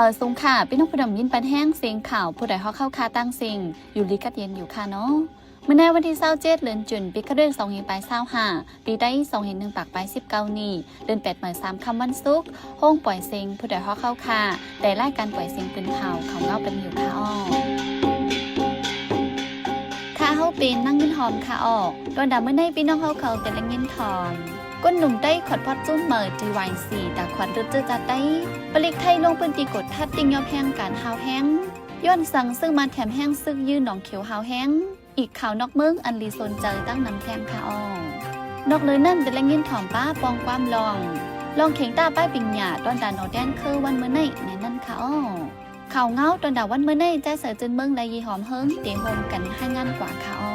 ບາຍສຸງຄ່ະ ພີ່ນ້ອງຜູ້ດຳຍິນປານແຮງ ສຽງຂ່າວຜູ້ໃດຮອກເຮົາຄ່າຕ່າງສິ່ງ ຢູ່ດີກັດເຢັນຢູ່ຄ່ະເນາະ. ມື້ໃນວັນທີຊາວເຈັດ ເດືອນຈຸນ ປີຄະເດີ ສອງພັນປາຍຊາວຫ້າ ປີໄທ ສອງພັນໜຶ່ງປາຍສິບເກົ້ານີ້ ເດືອນແປດມາສາມຄ່ຳວັນສຸກ ໂຮງປ່ອຍເສັງຜູ້ໃດຮອກເຮົາຄ່າ ໄດ້ລາຍການປ່ອຍເສັງປືນເຜົາເຂົ້າເງົາກັນຢູ່ຄ່ະອ້ອ. ຂ້າເຮົາເປັນນາງເງິນຫອມຄ່ະອ້ອ. ຕອນດາມື້ໃນ ພີ່ນ້ອງເຮົາເຂົາກະໄດ້ຍິນຖອນ ກົ້ນໜຸ່ມໄຕ້ຂອດພອດຈຸ້ມເໝີ ທີວາຍຊີ ຕາຂວັນເລືອດເຈີຈາດໄຕ້ ປະລິກໄທລົງພື້ນທີ່ກວດທັດຕິງຍອບແຮງການຮາວແຮງ ຍ້ອນສັ່ງຊື້ມາແຖມແຮງຊຶກຢື້ໜອງຂຽວຮາວແຮງ ອີກຂ່າວນອກເມືອງອັນລີສົນໃຈຕັ້ງນຳແທມຄ່ະອ້ອ. ນອກເລີນັ້ນ ໄດ້ຍິນຖອນປ້າປ່ອງຄວາມລອງ ລອງເຂງຕ້າປ້າຍປິງຍາ ຕອນດາໜໍແດນຄືວັນມື້ໃນ ໃນນັ້ນຄ່ະອ້ອ. ຂ່າວເງົາຕອນດາວັນມື້ໃນ ຈາຍສາຍຈືນເມືອງ ແລະ ຢີຫອມເຮີງ ເຕໂຮມກັນຮາຍງານກວ່າຄ່ະອ້ອ.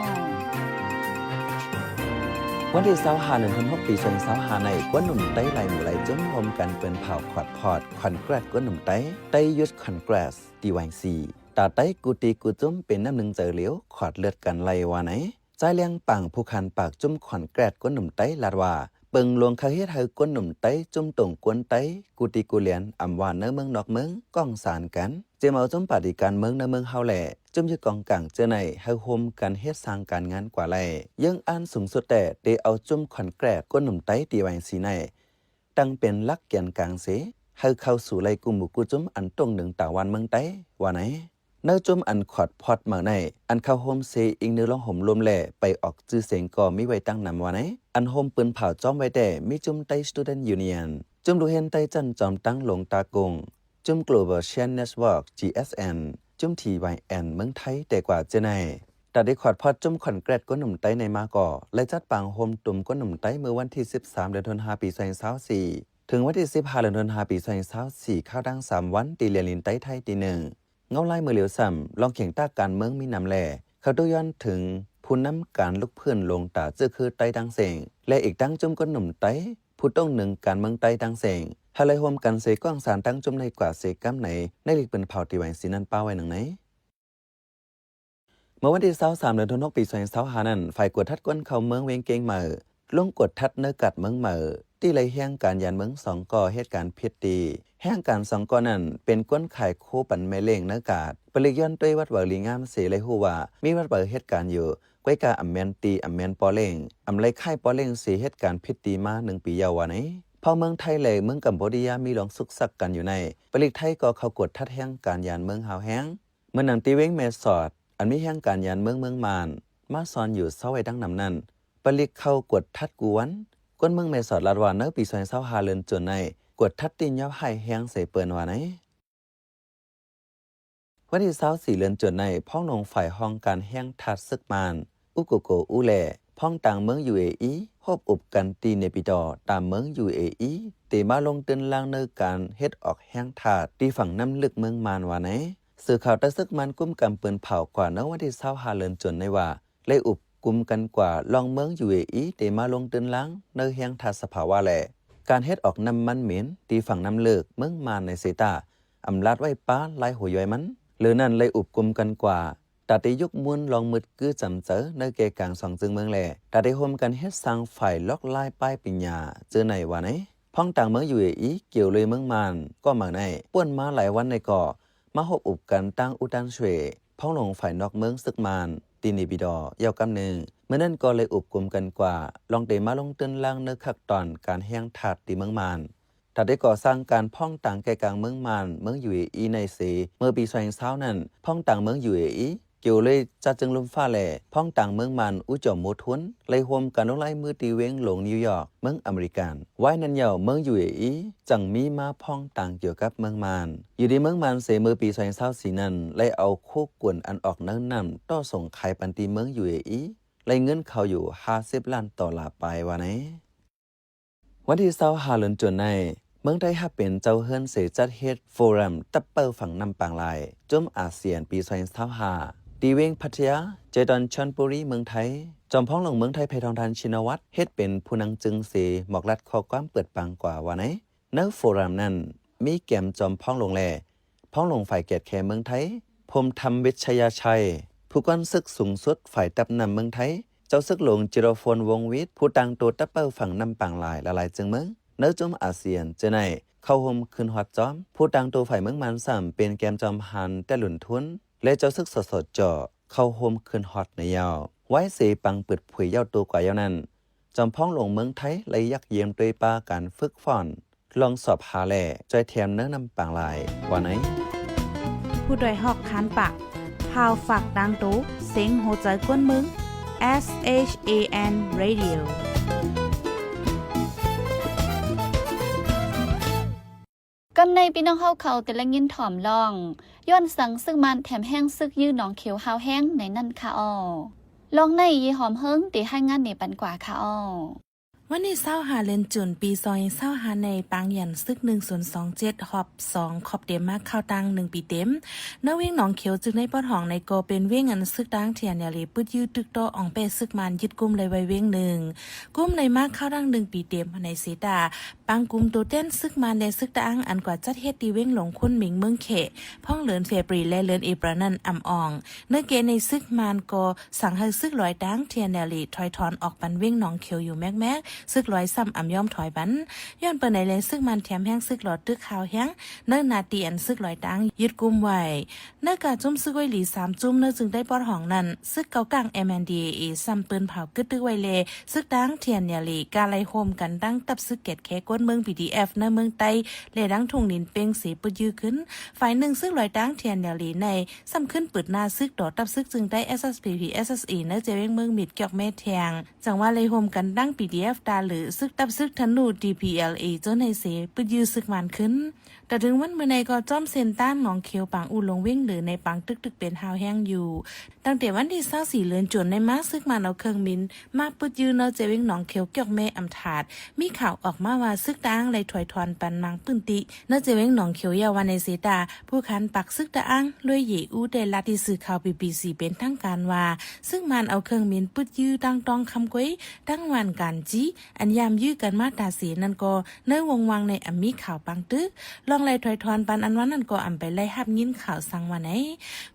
ວັນທີຊາວຫ້າ ເດືອນທັນວາ ປີສອງພັນຊາວຫ້າໃນ ກ້ນໜຸ່ມໄຕ້ຫຼາຍໝູ່ຫຼາຍຈຸ້ມ ໂຮມກັນປືນເຜົາຂອດພອດ ຂວັນແກຣດກົ້ນໜຸ່ມໄຕ້ ໄຕ້ຢຸດຂວັນແກຣດ ທີວາຍຊີ ຕາໄຕ້ກູຕີກູຈຸ້ມ ເປັນນ້ຳໜຶ່ງໃຈຫຼຽວ ຂອດເລືອດກັນໄລ່ວ່າໃນ. ຊາຍແລງປາງ ຜູ້ຄານປາກຈຸ້ມຂວັນແກຣດກົ້ນໜຸ່ມໄຕ້ ລາດວ່າ ເປິງຫຼວງເຄີຍເຮັດໃຫ້ກົ້ນໜຸ່ມໄຕ້ ຈຸ້ມຕົງກວນໄຕ້ ກູຕີກູຫຼຽນ ອຳວ່າເນີເມືອງນອກເມືອງ ກ້ອງສານກັນ ເຈມເອົາຈຸ້ມປາຕີການເມືອງໃນເມືອງເຮົາ ແລະ ຈຸ້ມຢູ່ກອງກາງເຈີໃນ ໃຫ້ໂຮມກັນເຮັດສ້າງການງານກວ່າໄລ່ ເຢື້ອງອ່ານສູງສຸດແຕ່ ເຕເອົາຈຸ້ມຂວັນແກຣດກົ້ນໜຸ່ມໄຕ້ ທີວາຍຊີໃນ ຕັ້ງເປັນຫຼັກແກນກາງເສ ໃຫ້ເຂົ້າສູ່ໄລ່ກູ້ໝູ່ກູ້ຈຸ້ມ ອັນຕົງໜຶ່ງຕາວັນເມືອງໄຕ້ ວ່າໃນ. ເນີຈຸ້ມອັນຂອດພອດເໝີໃນ ອັນເຂົ້າໂຮມເຊ ອີງເນີລອງໂຮມລົມ ແລະ ໄປອອກຊື່ສຽງກໍມີໄວ້ຕັ້ງນຳວ່າໃນ. ອັນໂຮມປືນເຜົາຈ້ອມໄວ້ແຕ່ ມີຈຸ້ມໄຕ້ Student Union ຈຸ້ມລູກຮຽນໄຕ້ຊັ້ນຈອມຕັ້ງຫຼວງຕາກົງ ຈຸ້ມ Global Chan Network ຈີເອສເອັນ ຈຸ້ມ ທີວາຍເອັນ ເມືອງໄທ ແຕ່ກວ່າເຈີໃນ. ຕາໄດ້ຂອດພອດຈຸ້ມຂວັນແກຣດກົ້ນໜຸ່ມໄຕ້ໃນມາກໍ ໄດ້ຈັດປາງໂຮມຕຸມກົ້ນໜຸ່ມໄຕ້ ເມື່ອວັນທີສິບສາມ ເດືອນທັນວາ ປີສອງພັນຊາວສີ່ ເຖິງວັນທີສິບຫ້າ ເດືອນທັນວາ ປີສອງພັນຊາວສີ່ ຄາວທັງສາມວັນ ທີ່ລຽນລິນໃຕ້ໄທທີໜຶ່ງ. ເງົາລາຍມື້ຫຼຽວຊ້ຳ ລອງເຂງຕ້າການເມືອງມີນຳແລ ເຂົາຕູ້ຍ້ອນເຖິງຜູ້ນຳການລຸກພື້ນລົງຕາຈື່ຄືໄຕ້ທັງເສັງ ແລະ ອີກທັງຈຸ້ມກົ້ນໜຸ່ມໄຕ້ ຜູ້ຕົງໜຶ່ງການເມືອງໄຕ້ທັງເສັງ ໃຫ້ໄລ່ໂຮມກັນເຊ ກ້ອງສານຕັ້ງຈຸ້ມໃນກວ່າເຊກ້ຳໃນ ໃນລິກປືນເຜົາ ທີວາຍຊີນັ້ນ ປ້າໄວ້ດັ່ງໃນ. ເມື່ອວັນທີຊາວສາມ ເດືອນທັນວາ ປີສອງພັນຊາວຫ້ານັ້ນ ຝ່າຍກວດທັດກວນເຂົ້າເມືອງວຽງເກັງເໝີ ລົງກວດທັດເນີກາດເມືອງເໝີ ທີ່ໄລ່ແຮງການຢານເມືອງສອງກໍເຮັດການຜິດຕີ. ແຮງການສອງກໍນັ້ນ ເປັນກວນຂາຍໂຄປັນແມ່ເລ້ງເນີກາດ ປະລິກຍ້ອນດ້ວຍວັດວາລີງາມເສ ໄດ້ຮູ້ວ່າມີວັດວາເຮັດການຢູ່ ກ້ອຍກາອຳແມ່ນຕີ ອຳແມ່ນປໍເລ້ງ ອຳໄລ່ຄ້າຍປໍເລ້ງເສ ເຮັດການຜິດຕີມາໜຶ່ງປີຍາວວ່າໃນ. ເພາະເມືອງໄທ ແລະ ເມືອງກຳໂບເດຍ ມີລອງຊຸກຊັກກັນຢູ່ໃນ ປະລິກໄທກໍເຂົ້າກວດທັດແຮງການຢານເມືອງຮາວແຮງ. ເມື່ອນຳທີ່ວຽງແມ່ສອດ ອັນມີແຮງການຢານເມືອງເມືອງມ່ານ ມາຊອນຢູ່ເຊົາໄວ້ດັ່ງນຳນັ້ນ ປະລິກເຂົ້າກວດທັດກູວັນ. ຄົນເມືອງແມ່ສອດລາດວ່າ ໃນປີສອງພັນຊາວຫ້າ ເດືອນຈຸນໃນ ກວດທັດທີ່ຍາວຮ້າຍແຮງໃສ່ເປີ້ນວ່າໃນ. ວັນທີຊາວສີ່ ເດືອນຈຸນໃນ ພອງຫຼວງຝ່າຍຫ້ອງການແຮງທາດຊຶກມ່ານ ອູໂກໂກອູ ແລະ ພອງຕ່າງເມືອງ ຢູເອອີ ໂຮບອຸບກັນທີ່ເນປິດໍ ຕາມເມືອງ ຢູເອອີ ເຕມາລົງເຕີນລ່າງໃນການເຮັດອອກແຮງທາດ ທີ່ຝັ່ງນ້ຳເລິກເມືອງມ່ານວ່າໃນ. ສື່ຂ່າວໃຕ້ຊຶກມ່ານກຸ້ມກຳປືນເຜົາກວ່າໃນວັນທີຊາວຫ້າ ເດືອນຈຸນໃນວ່າ ໄດ້ອຸບກຸມກັນກວ່າ ລອງເມືອງ ຢູເອອີ ເຕມາລົງເຕີນລ່າງໃນແຮງທາດສະພາວະ ແລະ ການເຮັດອອກນ້ຳມັນເໝັນ ທີ່ຝັ່ງນ້ຳເລິກເມືອງມ່ານໃນເຊຕາ ອຳລາດໄວ້ປາຫຼາຍຫົວຍ່ອຍມັນ. ເລີນັ້ນໄດ້ອຸບກຸມກັນກວ່າ ຕາໄດ້ຍົກມູນລອງມືດກື້ຈຳເຈີໃນແກ່ກາງສອງເຈີເມືອງ ແລະ ຕາໄດ້ໂຮມກັນເຮັດສ້າງຝ່າຍລອກລາຍປ້າຍປິນຍາເຈີໃນວ່າໃນ. ພອງຕ່າງເມືອງ ຢູເອອີ ກ່ຽວເລີຍເມືອງມ່ານ ກໍເໝີໃນ ປ່ວນມາຫຼາຍວັນໃນກໍ ມາໂຮບອຸບກັນຕ່າງອູຕານເຊວ ພອງຫຼວງຝ່າຍນອກເມືອງຊຶກມ່ານ ທີ່ເນປິດໍ ຍາວກຳໜຶ່ງ. ເມື່ອນັ້ນກໍເລີຍອຸບກຸມກັນກວ່າ ລອງເຕມາລົງເຕີນລ່າງໃນຄັກຕອນການແຮງທາດທີ່ເມືອງມ່ານ. ຖ້າໄດ້ກໍ່ສ້າງການພອງຕ່າງແກ່ກາງເມືອງມ່ານ ເມືອງ ຢູເອອີ ໃນເຊ ເມື່ອປີສອງພັນຊາວນັ້ນ ພອງຕ່າງເມືອງ ຢູເອອີ ກ່ຽວເລີຍຈາດເຈີງລົມຟ້າ ແລະ ພອງຕ່າງເມືອງມ່ານ ອູຈອມໂມທຸນ ໄດ້ໂຮມກັນລົງລາຍມືທີ່ວຽງຫຼວງນິວຢອກ ເມືອງອາເມລິກັນ. ວາຍນັ້ນຍາວ ເມືອງ ຢູເອອີ ຈັ່ງມີມາພອງຕ່າງກ່ຽວກັບເມືອງມ່ານ. ຢູ່ທີ່ເມືອງມ່ານເຊ ເມື່ອປີສອງພັນຊາວສີ່ນັ້ນ ໄດ້ເອົາໂຄກວນອັນອອກໃນນ້ຳຕໍ່ສົ່ງຂາຍປັນທີ່ເມືອງ ຢູເອອີ ໄດ້ເງິນເຂົ້າຢູ່ຫ້າສິບລ້ານໂດລາປາຍວ່າໃນ. ວັນທີຊາວຫ້າ ເດືອນຈຸນໃນ ເມືອງໄທຮັບເປັນເຈົ້າເຮືອນເສຈັດເຮັດໂຟຣັມຕັບເປົ້າຝັ່ງນ້ຳປາງລາຍ ຈຸ້ມອາຊຽນ ປີສອງພັນຊາວຫ້າ ທີ່ວຽງພັດທະຍາ ເຈຕອນຊອນບູຣີ ເມືອງໄທ. ຈອມພອງຫຼວງເມືອງໄທ ແພທອງທານ ຊິນນະວັດ ເຮັດເປັນຜູ້ນຳຈຶ່ງເສ ມອກລັດຂໍ້ຄວາມເປີດປາງກວ່າວ່າໃນ. ໃນໂຟຣັມນັ້ນ ມີແກມຈອມພອງຫຼວງ ແລະ ພອງຫຼວງຝ່າຍກຽດແຂເມືອງໄທ ພົມທຳວິດຊະຍາໄຊ ຜູ້ກວນສຶກສູງສຸດຝ່າຍຕັບນ້ຳເມືອງໄທ ເຈົ້າຊຶກຫຼວງ ຈິລະໂຟນ ວົງວິດ ຜູ້ຕ່າງໂຕຕັບເປົ້າຝັ່ງນ້ຳປາງລາຍ ລະລາຍເຈີເມືອງ ໃນຈຸ້ມອາຊຽນເຈີໃນ ເຂົ້າຮ່ວມຂຶ້ນຮອດຈ້ອມ. ຜູ້ຕາງໂຕຝ່າຍເມືອງມານຊ້ຳເປັນແກມຈອມພັນ ແຕ້ ລຸນທຶນ ແລະ ເຈົ້າສຶກ ສສຈ ເຂົ້າຮ່ວມຂຶ້ນຮອດໃນຍາວ. ໄວເສ ປາງປຶດຜຸຍເຍົາໂຕກວ່າເຍົານັ້ນ, ຈອມພອງຫຼວງເມືອງໄທໄລ່ຍັກຢ້ຽມດ້ວຍປາການຝຶກຝອນ, ລອງສອບຫາແລ່, ຈ່ອຍແຖມເນີນຳປາງລາຍ ວ່າໃນ ຜູ້ດ້ວຍຮອກຄານປາກ, ຂ່າວຝາກຕາງໂຕ, ສຽງຫົວໃຈກວນເມືອງ, SHAN Radio. ກຳໃນພີ່ນ້ອງເຮົາເຂົາແຕ່ລະຍິນຖ່ອມຮ້ອງ, ຍ້ອນສັງຊຶກມານແຖມແຮງຊຶກຢື້ໜອງຂຽວຮາວແຮງໃນນັ້ນຄະອໍ. ລອງໃນເຢຫອມເຮີງເຕຮາຍງານເນປັນກວ່າຄະອໍ. ວັນທີຊາວຫ້າ ເດືອນຈູນ ປີສອງພັນຊາວຫ້າ ໃນປາງຢັນຊຶກໜຶ່ງສູນສອງເຈັດ ຮອບສອງ ຄອບເຕັມມາຄາວຕັ້ງໜຶ່ງປີເຕັມ ນະວິງໜອງຂຽວ ຈຶ່ງໄດ້ປອດຫ້ອງໃນກໍເປັນເວງອັນຊຶກຕາງ TNLA ປຶດຢື້ຕຶກຕໍ່ອອງແປຊຶກມານຍຶດກຸມໄດ້ໄວ້ເວງໜຶ່ງ. ກຸມໄດ້ມາຄາວຕັ້ງໜຶ່ງປີເຕັມ ໃນເຊຕາ ປາງກຸ່ມໂຕແທນຊຶກມານ ແລະ ຊຶກຕາງ ອັນກວ່າຈັດເຮັດທີ່ເວງຫຼວງຄຸນໝິງ ເມືອງແຂ, ພອງເດືອນເຟບຣີ ແລະ ເດືອນເອປຣານັ້ນ ອຳອອງ. ໃນເກໃນຊຶກມານກໍສັ່ງໃຫ້ຊຶກລອຍຕາງ TNLA ຖອຍຖອນອອກປັນເວງໜອງຂຽວຢູ່ແມັກໆ, ຊຶກລອຍຊ້ຳອຳຍອມຖອຍປັນ, ຍ້ອນປານໃດແລຊຶກມານແຖມແຮງຊຶກຫຼໍຕຶກຮາວແຮງ ໃນໜ້າທີ່ອັນຊຶກລອຍຕາງຍຶດກຸມໄວ້. ໃນການຈຸ້ມຊຶກໄວຫຼີສາມຈຸ້ມ ເນີຈຶ່ງໄດ້ປອດຫ້ອງນັ້ນ, ຊຶກເກົາກາງ MNDAA ຊ້ຳປືນເຜົາກຶດຕຶກໄວ້ແລ ຊຶກຕາງ TNLA ກະໄລ່ໂຮມກັນຕັ້ງຕັບຊຶກແກດແຄກວນເມືອງ PDF ໃນເມືອງໃຕ້ ແລະ ດັງທົ່ງລິນເປັງເສປຶດຢື້ຂຶ້ນ. ຝ່າຍໜຶ່ງຊຶກລອຍຕາງ TNLA ໃນຊ້ຳຂຶ້ນປຶດໜ້າຊຶກຕໍ່ຕັບຊຶກຈຶງໄຕ້ SSPP/SSA ໃນເຈວຽງເມືອງມິດ ກຽວແມ່ແທງ ຈັ່ງວ່າໄລ່ໂຮມກັນຕັ້ງ PDF ຕາເຫຼືອຊຶກ ຕັບຊຶກທະນູ TPLA ຈົນໃຫ້ເສປຶດຢື້ຊຶກມານຂຶ້ນ. ຕະເຖິງວັນມື້ໃນກໍຈອມເສັ້ນທາງໜອງຂຽວ ປາງອູ່ ລົງວຽງເຫຼືອ ໃນປາງຕຶກຕຶກເປັນຮາວແຮງຢູ່. ຕັ້ງແຕ່ວັນທີຊາວສີ່ ເດືອນຈູນ ໃນມາຊຶກມານເອົາເຄື່ອງບິນມາປຶດຢື້ນອກຈາກວຽງໜອງຂຽວ ກຽວແມ່ອຳທາດ ມີຂ່າວອອກມາວ່າຊຶກຕາງໄລ່ຖອຍຖອນປັນບາງພື້ນທີ່ນອກຈາກວຽງໜອງຂຽວແລ້ວວ່າໃນເຊຕາ ຜູ້ຄານປາກຊຶກຕາງ ລວຍເຢອູ ໄດ້ລາດທີ່ສື່ຂ່າວ ບີບີຊີ ເປັນທາງການວ່າ ຊຶກມານເອົາເຄື່ອງບິນປຶດຢື້ຕັ້ງຕ້ອງຄຳກວຍ ທັງຫວ່ານການຈີ ອັນຍາມຢື້ກັນມາຕາເສນັ້ນກໍ ໃນວົງວ່າງໃນອຳມີຂ່າວປາງຕຶກ ລອງໄລ່ຖອຍຖອນປັນອັນວ່ານັ້ນກໍອຳໄປໄດ້ຮັບຍິນຂ່າວສັງວ່າໃນ.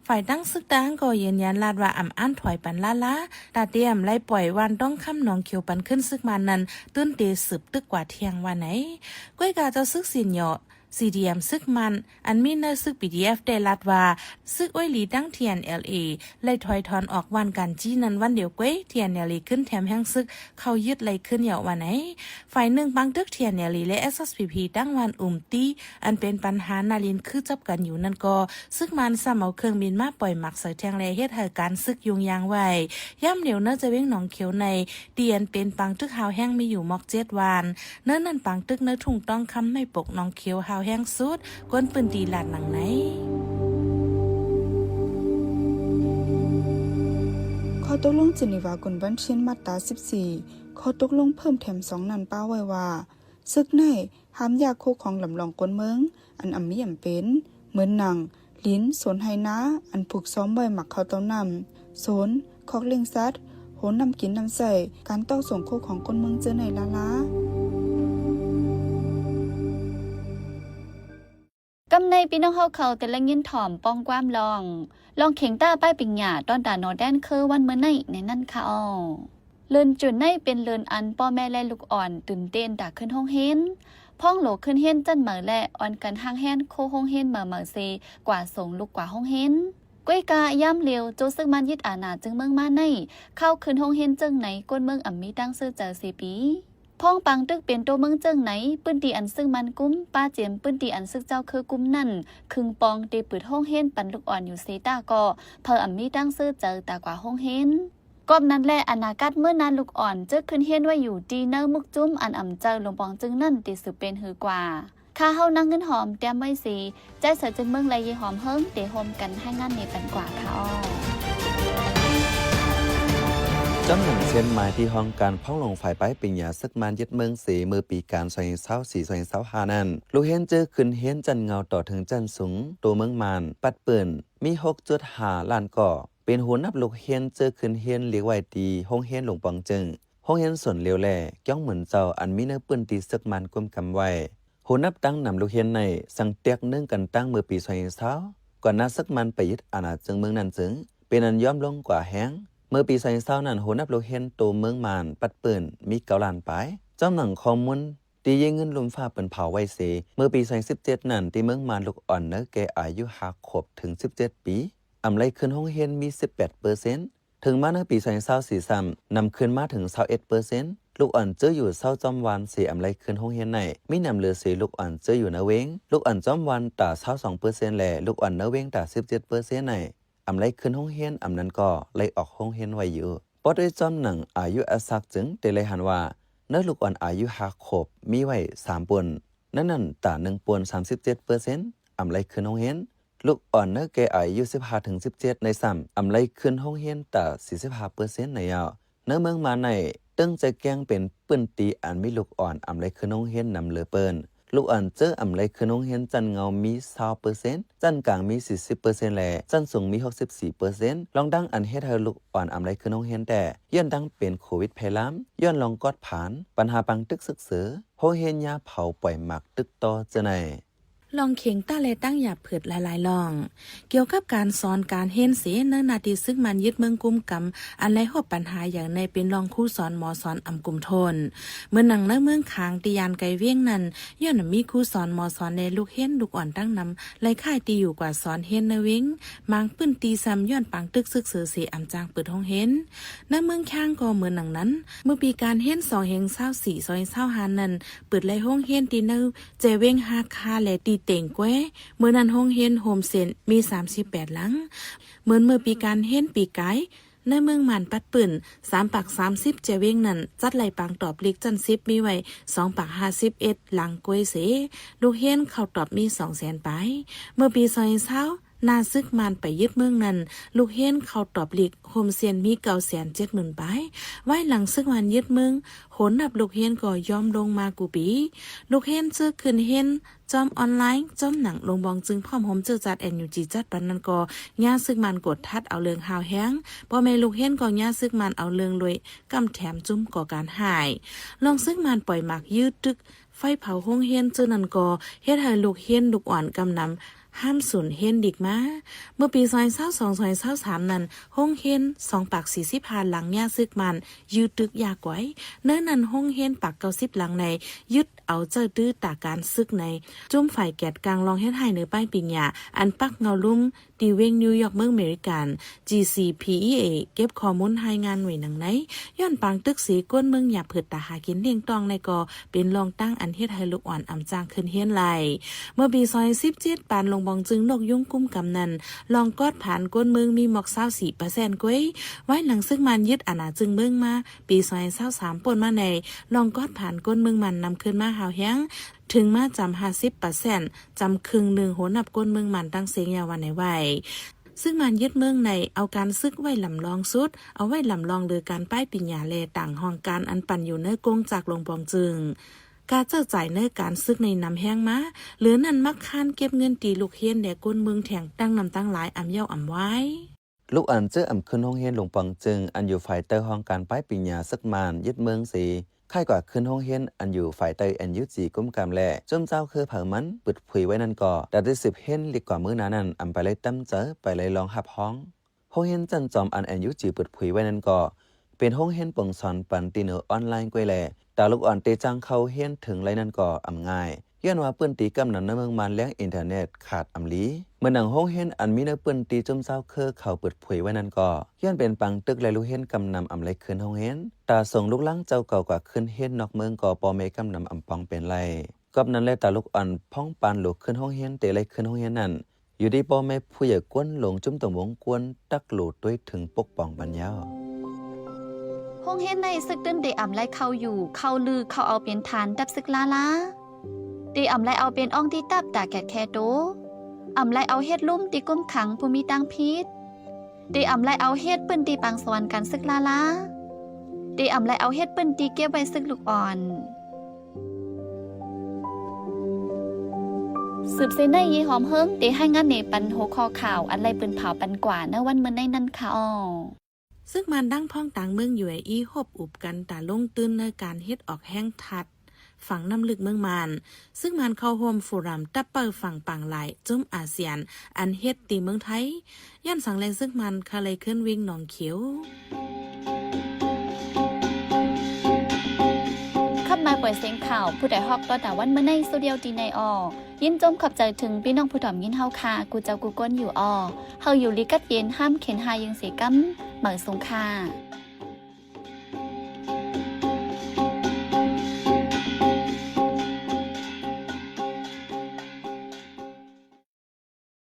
ຝ່າຍຕັ້ງຊຶກຕາງກໍຢືນຢັນລາດວ່າອຳອ່ານຖອຍປັນລ້າໆ ຕາຕຽມໄລ່ປ່ອຍຫວ່ານຕ້ອງຄຳໜອງຂຽວປັນຂຶ້ນຊຶກມານນັ້ນ ຕື່ນເຕສືບຕຶກກວ່າທ່ຽງວ່າໃນ. ກ້ວຍກາເຈົ້າຊຶກຊິນຫຍໍ້ CDM ຊຶກມັນ ອັນມີໃນຊຶກ PDF ໄດ້ລາດວ່າ ຊຶກອວຍຫຼີຕັ້ງ TNLA ໄລ່ຖອຍຖອນອອກຫວ່ານການຈີນັ້ນວັນດຽວກ້ວຍ TNLA ຂຶ້ນແຖມແຮງຊຶກເຂົ້າຍຶດໄລ່ຂຶ້ນເຍົາວ່າໃນ. ຝ່າຍໜຶ່ງປາງຕຶກ TNLA ແລະ SSPP ຕັ້ງຫວ່ານອຸມຕີ ອັນເປັນປັນຫາໜ້າລິນຄືຈັບກັນຢູ່ນັ້ນກໍ ຊຶກມັນຊ້ຳເອົາເຄື່ອງບິນມາປ່ອຍໝັກໃສ່ແທງ ແລະ ເຮັດໃຫ້ການຊຶກຫຍຸ້ງຍາງໄວ້. ຍາມດຽວໃນຈະເວງໜອງຂຽວໃນ ທີ່ອັນເປັນປາງຕຶກຮາວແຮງມີຢູ່ໝອກເຈັດຫວ່ານ ໃນນັ້ນປາງຕຶກໃນທົ່ງຕ້ອງຄຳ ໃນປົກໜອງຂຽວຮາວແຮງສຸດ ຄົນພື້ນທີ່ລາດໜັງໃນ. ຂໍ້ຕົກລົງເຈນີວາ ກຸນວັນເທນ ມາດຕາສິບສີ່ ຂໍ້ຕົກລົງເພີ່ມແຖມສອງນັ້ນປະໄວ້ວ່າ ຊຶກໃນຫ້າມຢາກຄຸ້ມຄອງລຳລອງຄົນເມືອງ ອັນອຳມີອຳເປັນ ເໝືອນໜັງ ດິນ ສວນໄຮ່ນາ ອັນຜູກຊ້ອມໄວ້ໝາກເຂົ້າເຕົ້ານ້ຳ ສວນ ຄອກລ້ຽງສັດ ໂຮງນ້ຳກິນນ້ຳໃຊ້ ການຕອກສົງຄຸ້ມຄອງຄົນເມືອງເຈີໃນລ້າໆ. ກຳໃນພີ່ນ້ອງເຮົາເຂົາແຕ່ລະຍິນຖ່ອມປ່ອງຄວາມລອງ ລອງເຂງຕ້າປ້າຍປິງຫຍາ ຕ້ອນຕາໜໍແດນຄືວັນເມື່ອໃນໃນນັ້ນຄະອໍ. ເດືອນຈູນໃນເປັນເດືອນອັນພໍ່ແມ່ ແລະ ລູກອ່ອນຕື່ນເຕັ້ນຕາຂຶ້ນໂຮງຮຽນ, ພ້ອງໂຫຼຂຶ້ນຮຽນຊັ້ນໃໝ່ ແລະ ອ່ອນກັນຮ່າງແຮນໂຄໂຮງຮຽນໃໝ່ໆເຊ ກວ່າສົ່ງລູກກວ່າໂຮງຮຽນ. ກ້ວຍກາຍາມຫຼຽວ ໂຈຊຶກມັນຍຶດອານາເຈີເມືອງມາໃນ ເຂົ້າຂຶ້ນໂຮງຮຽນເຈີໃນ ກົນເມືອງອຳມີຕັ້ງເຊີເຈີເຊປີ. ພ້ອງປາງຕຶກເປັນໂຕເມືອງເຈີໃນ ພື້ນທີ່ອັນຊຶກມັນກຸມ ປາເຈມພື້ນທີ່ອັນຊຶກເຈົ້າຄືກຸມນັ້ນ ຄຶງປອງເຕປືດໂຮງຮຽນປັນລູກອ່ອນຢູ່ເຊຕາກໍ ເພີອຳມີຕັ້ງເຊີເຈີຕາກວ່າໂຮງຮຽນ. ກອບນັ້ນແລະ ອະນາຄະເມື່ອນານລູກອ່ອນເຈີຂຶ້ນຮຽນໄວ້ຢູ່ທີ່ເນີມຸກຈຸ້ມ ອັນອຳເຈີຫຼວງປອງເຈີນັ້ນ ເຕສືບເປັນຫືອກວ່າ. ຂ້າເຮົານາງເງິນຫອມ ຕຽມໄວ້ເສ ໃຈສາຍເຈີເມືອງ ແລະ ເຢຫອມເຮີງ ເຕໂຮມກັນຮາຍງານເນປັນກວ່າຄະອໍ. ຈຳໜັງເຊັ່ນໝາຍທີ່ຫ້ອງການພ້ອງຫຼວງຝ່າຍປ້າຍປິງຫຍາຊຶກມານຍຶດເມືອງເຊ ເມື່ອປີການສອງພັນຊາວສີ່ ສອງພັນຊາວຫ້ານັ້ນ ລູກຮຽນເຈີຂຶ້ນຮຽນຊັ້ນເຫງົາຕໍ່ເຖິງຊັ້ນສູງ ໂຕເມືອງມານ ປັດປືນ ມີຫົກຈຸດຫ້າລ້ານກໍ ເປັນໂຫນັບລູກຮຽນເຈີຂຶ້ນຮຽນລຽກໄວ້ທີ່ໂຮງຮຽນຫຼວງປອງເຈີ, ໂຮງຮຽນສວນຫຼຽວ ແລະ ກຽງໝືນເຈົ້າ ອັນມີໃນພື້ນທີ່ຊຶກມານກຸມກຳໄວ້. ໂຫນັບຕັ້ງນຳລູກຮຽນໃນ ສັງແຕກເນື່ອງກັນຕັ້ງເມື່ອປີສອງພັນຊາວ ກ່ອນໜ້າຊຶກມານໄປຍຶດອານາເຈີເມືອງນັ້ນເຈີ ເປັນອັນຍອມລົງກວ່າແຮງ. ເມື່ອປີສອງພັນຊາວນັ້ນ ໂຫນັບລູກຮຽນໂຕເມືອງມານ ປັດປືນ ມີເກົ້າລ້ານປາຍ. ຈຳໜັງຂໍ້ມູນ ທີ່ເຢຍເງິນລຸ່ມຟ້າເພິ່ນເຜົາໄວ້ເສ, ເມື່ອປີສອງພັນສິບເຈັດນັ້ນ, ທີ່ເມືອງມ່ານ ລູກອ່ອນເນີແກ່ອາຍຸຫ້າຂວບເຖິງສິບເຈັດປີ ອຳໄລຂຶ້ນໂຮງຮຽນມີສິບແປດເປີເຊັນ. ເຖິງມາໃນປີສອງພັນຊາວສີ່ຊ້ຳ, ນຳຂຶ້ນມາເຖິງຊາວເອັດເປີເຊັນ. ລູກອ່ອນເຈີຢູ່ເຊົາຈອມບ້ານເສ ອຳໄລຂຶ້ນໂຮງຮຽນໃນ ມີນຳເຫຼືອເສລູກອ່ອນເຈີຢູ່ໃນເວງ, ລູກອ່ອນຈອມບ້ານຕາຊາວສອງເປີເຊັນ ແລະ ລູກອ່ອນໃນເວງຕາສິບເຈັດເປີເຊັນໃນ ອຳໄລຂຶ້ນໂຮງຮຽນ, ອຳນັ້ນກໍໄລ່ອອກໂຮງຮຽນໄວຢູ່. ປະກອບດ້ວຍຈອມໜັງອາຍຸອາສັກຈຶ່ງໄດ້ໄລ່ຫັນວ່າ, ໃນລູກອ່ອນອາຍຸຫ້າຂວບມີໄວ້ສາມປົນ, ໃນນັ້ນຕາໜຶ່ງປົນສາມສິບເຈັດເປີເຊັນ ອຳໄລຂຶ້ນໂຮງຮຽນ, ລູກອ່ອນໃນແກ່ອາຍຸສິບຫ້າເຖິງສິບເຈັດໃນຊ້ຳ ອຳໄລຂຶ້ນໂຮງຮຽນຕາສີ່ສິບຫ້າເປີເຊັນໃນເຍົາ. ໃນເມືອງມ່ານໃນ ເຖິງຈະແກ່ງເປັນພື້ນທີ່ອັນມີລູກອ່ອນອຳໄລຂຶ້ນໂຮງຮຽນນຳເຫຼືອເປີນ, ລູກອ່ອນເຈີອຳໄລຂຶ້ນໂຮງຮຽນຊັ້ນເຫງົາມີຊາວເປີເຊັນ, ຊັ້ນກາງມີສີ່ສິບເປີເຊັນ ແລະ ຊັ້ນສູງມີຫົກສິບສີ່ເປີເຊັນ. ລອງດັ່ງອັນເຮັດໃຫ້ລູກອ່ອນອຳໄລຂຶ້ນໂຮງຮຽນແຕ່ ຍ້ອນດັ່ງເປັນໂຄວິດແຜ່ລາມ, ຍ້ອນລອງກອດຜ່ານ, ບັນຫາປາງຕຶກຊຶກເສີ, ໂຮງຮຽນຍາເຜົາ, ປ່ອຍໝາກຕຶກຕໍ່ເຈົ້າໃນ ລອງເຄັ່ງຕາ ແລະ ຕັ້ງຢາເຜິດຫຼາຍໆລ່ອງ. ກ່ຽວກັບການສອນການຮຽນເສ ໃນໜ້າທີ່ຊຶກມ່ານຍຶດເມືອງກຸມກຳ ອັນໄດ້ພົບບັນຫາໃຫຍ່ໃນເປັນລອງຄູສອນໝໍສອນອຳກຸມໂທນ. ເໝືອນໜັງໃນເມືອງຂາງທີ່ຢ້ານໄກວຽງນັ້ນ, ຍ້ອນມີຄູສອນໝໍສອນແດ່ລູກຮຽນລູກອ່ອນຕັ້ງນຳ ໄລ່ຄ້າຍທີ່ຢູ່ກວ່າສອນຮຽນໃນເວງ, ບາງພື້ນທີ່ຊ້ຳຍ້ອນປາງຕຶກຊຶກເສີເສອຳຈ້າງເປີດໂຮງຮຽນ. ໃນເມືອງຄາງກໍເໝືອນໜັງນັ້ນ, ເມື່ອປີການຮຽນສອງພັນຊາວສີ່ ສອງພັນຊາວຫ້ານັ້ນ, ເປີດໄລ່ໂຮງຮຽນທີ່ໃນ ແຈເວງຮາຄາ ແລະ ຕີເຕັງແກວ, ເມື່ອນັ້ນໂຮງຮຽນໂຮມຊຽນມີສາມສິບແປດຫຼັງ. ເໝືອນເມື່ອປີການຮຽນປີກາຍ, ໃນເມືອງມ່ານປັດປືນ ສາມປາກສາມສິບແຈເວງນັ້ນ ຈັດໄລ່ປາງຕອບລີກຊັ້ນສິບມີໄວ້ສອງປາກຫ້າສິບເອັດຫຼັງກວຍເສ, ລູກຮຽນເຂົ້າຕອບມີສອງແສນປາຍ. ເມື່ອປີສອງພັນຊາວ ໜ້າຊຶກມ່ານໄປຍຶດເມືອງນັ້ນ, ລູກຮຽນເຂົ້າຕອບລີກໂຮມຊຽນມີເກົ້າແສນເຈັດໝື່ນປາຍ. ວາຍຫຼັງຊຶກມ່ານຍຶດເມືອງ, ໂຫນນັບລູກຮຽນກໍຢ່ອມລົງມາກູປີ. ລູກຮຽນເຈີຂຶ້ນຮຽນ ຈອມອອນລາຍ, ຈອມໜັງ ລົງບອງຈຶ່ງພ້ອມໂຮມເຈີຈັດ ເອັນຢູຈີ ຈັດປັນນັ້ນກໍ ຍາຊຶກມ່ານກົດທັດເອົາເລື່ອງຮ້າວແຮງ, ພໍ່ແມ່ລູກຮຽນກໍຍາຊຶກມ່ານເອົາເລື່ອງລວຍ ກຳແຖມຈຸ້ມກໍ່ການຮ້າຍ. ລອງຊຶກມ່ານປ່ອຍໝາກ, ຢື້ຕຶກ, ໄຟເຜົາໂຮງຮຽນເຈີນັ້ນກໍ ເຮັດໃຫ້ລູກຮຽນລູກອ່ອນກຳນຳ ຫ້າມສູນຮຽນດິກມາ. ເມື່ອປີສອງພັນຊາວສອງ ສອງພັນຊາວສາມນັ້ນ, ໂຮງຮຽນສອງປາກສີ່ສິບຫ້າຫຼັງຍາຊຶກມ່ານ ຢື້ຕຶກຢາກວາຍ, ໃນນັ້ນໂຮງຮຽນປາກເກົ້າສິບຫຼັງໃນ ຍຶດເອົາເຈົ້າຕື້ຕາການຊຶກໃນ ຈຸ້ມຝ່າຍແກດກາງລອງເຮັດຮ້າຍເໜີປ້າຍປີນຍາ ອັນປັກເງົາລຸ່ມ ທີ່ເວງນິວຢອກເມືອງເມລິກັນ ຈີຊີພີອີເອ ເກັບຂໍ້ມູນຮາຍງານໄວ້ດັ່ງໃນ, ຍ້ອນປາງຕຶກເສ ກວນເມືອງຫຍາບເຜີດຕາຫາກິນລ້ຽງຕ້ອງໃນກໍເປັນລອງຕັ້ງອັນເຮັດໃຫ້ລູກອ່ອນອຳຈ້າງຂຶ້ນຮຽນໄລ່. ເມື່ອປີສອງພັນສິບເຈັດ ປານລົງບອງຈຶ່ງນົກຍຸງກຸ້ມກຳນັ້ນ, ລອງກອດຜ່ານກວນເມືອງມີໝອກຊາວສີ່ເປີເຊັນກວຍ. ວາຍຫຼັງຊຶກມ່ານຍຶດອານາຈຶ່ງເມືອງມາ ປີສອງພັນຊາວສາມ ປົນມາໃນ ລອງກອດຜ່ານກວນເມືອງມັນນຳຂຶ້ນມາຮາວແຮງ ເຖິງມາຈຳຫ້າສິບເປີເຊັນ, ຈຳເຄິ່ງໜຶ່ງໂຫນນັບກວນເມືອງມັນຕັ້ງເຊຍາວາໃນໄວ້. ຊຶກມັນຍຶດເມືອງໃນ ເອົາການຊຶກໄວ້ລຳລອງສຸດ, ເອົາໄວ້ລຳລອງເລີການປ້າຍປີນຍາ ແລະ ຕ່າງຫ້ອງການອັນປັນຢູ່ໃນກົງຈັກລົງບອງຈຶ່ງ. ກາເຈົ້າຈ່າຍໃນການຊຶກໃນນຳແຮງມາ, ເຫຼືອນັ້ນມັກຄ້ານເກັບເງິນຕີລູກຮຽນ ແລະ ກົນເມືອງແທງຕັ້ງນຳຕັ້ງຫຼາຍອຳເຍົາອຳວາຍ. ລູກອ່ອນເຈີອຳຂຶ້ນໂຮງຮຽນລົງບອງຈຶ່ງ ອັນຢູ່ຝ່າຍໃຕ້ຫ້ອງການປ້າຍປີນຍາຊຶກມັນຍຶດເມືອງເສ ຄ້າຍກວ່າຂຶ້ນໂຮງຮຽນອັນຢູ່ຝ່າຍໃຕ້ເອັນຢູຈີກຸ້ມກຳ ແລະ ຈຸ້ມເຈົ້າຄືເຜົ່າມັນປຶດຜຸຍໄວ້ນັ້ນກໍ ຕາໄດ້ສືບຮຽນລິກກວ່າມື້ໜ້ານັ້ນ ອຳໄປໄລ່ຕຳເຈີ ໄປໄລ່ລອງຮັບຮອງ. ໂຮງຮຽນຊັ້ນຈອມອັນເອັນຢູຈີປຶດຜຸຍໄວ້ນັ້ນກໍ ເປັນໂຮງຮຽນປົງສອນປັນຕີເນີອອນລາຍກວຍ ແລະ ຕາລູກອ່ອນເຕຈ້າງເຂົ້າຮຽນເຖິງໄລ່ນັ້ນກໍອຳງ່າຍ ຍ້ອນວ່າພື້ນທີ່ກຳນຳໃນເມືອງມັນແລ້ງອິນເຕີເນັດຂາດອຳລີ. ເໝືອນໜັງໂຮງຮຽນອັນມີໃນພື້ນທີ່ຈຸ້ມເຈົ້າເຄີເຂົາປຶດຜຸຍໄວ້ນັ້ນກໍ ຍ້ອນເປັນປາງຕຶກ ແລະ ລູກຮຽນກຳນຳອຳໄລ່ຂຶ້ນໂຮງຮຽນ. ຕາສົ່ງລູກຫຼານເຈົ້າເກົ່າກວ່າຂຶ້ນຮຽນນອກເມືອງກໍພໍ່ແມ່ກຳນຳອຳປອງເປັນໄລ່. ກອບນັ້ນແລະ ຕາລູກອ່ອນພ້ອງປານໂຫຼຂຶ້ນໂຮງຮຽນ ເຕໄລ່ຂຶ້ນໂຮງຮຽນນັ້ນ ຢູ່ທີ່ພໍ່ແມ່ຜູ້ໃຫຍ່ກວນ ລົງຈຸ້ມຕົງວົງກວນ ຕັກໂຫຼຕົວເຖິງປົກປ້ອງບັນຍາວ. ໂຮງຮຽນໃນຊຶກຕື່ນເຕອຳໄລ່ເຂົ້າຢູ່ ເຂົ້າລື ເຂົ້າເອົາເປັນຖານດັບຊຶກລ້າໆ, ເຕອຳໄລ່ເອົາເປັນອ່ອງທີ່ຕັບຕາແກດແຄໂຕ, ອຳໄລ່ເອົາເຮັດລຸ່ມທີ່ກຸ້ມຂັງຜູ້ມີຕ່າງຜິດ, ເຕອຳໄລ່ເອົາເຮັດປືນທີ່ປາງສອນກັນຊຶກລ້າໆ, ເຕອຳໄລ່ເອົາເຮັດປືນທີ່ເກັບໄວ້ຊຶກລູກອ່ອນ. ສືບເສຍໃນ ເຢຫອມເຮີງ ເຕຮາຍງານເນປັນຫົວຂໍ້ຂ່າວອັນໄລ່ປືນເຜົາປັນກວ່າໃນວັນມື້ໃນນັ້ນຄະອໍ. ຊຶກມັນດັງພ້ອງຕ່າງເມືອງ ຢູເອອີ ຮົບອຸບກັນຕາລົງຕື່ນໃນການເຮັດອອກແຮງທາດ ຝັ່ງນ້ຳລຶກເມືອງມ່ານ. ຊຶກມັນເຂົ້າຮ່ວມໂຟຣັມຕັບເປົ້າຝັ່ງປາງລາຍ ຈຸ້ມອາຊຽນ ອັນເຮັດທີ່ເມືອງໄທ. ຍ້ອນສັງແລງຊຶກມັນຄາໄລເຄື່ອນວິງໜອງຂຽວ. ຄຳໝາຍ ປ່ອຍສຽງຂ່າວຜູ້ໃດຮອກຕໍ່ຕາວັນມື້ໃນສຸດດຽວຕີໃນອອກ. ຍິນຊົມຂອບໃຈເຖິງພີ່ນ້ອງຜູ້ຖອມຍິນເຮົາຄ່າ ກູເຈົ້າກູກ່ອນຢູ່ອອ. ເຮົາຢູ່ລີກັດເຢັນຫ້າມເຂັນຫາຍືງເສກຳ ເໝີສົງຄ່າ.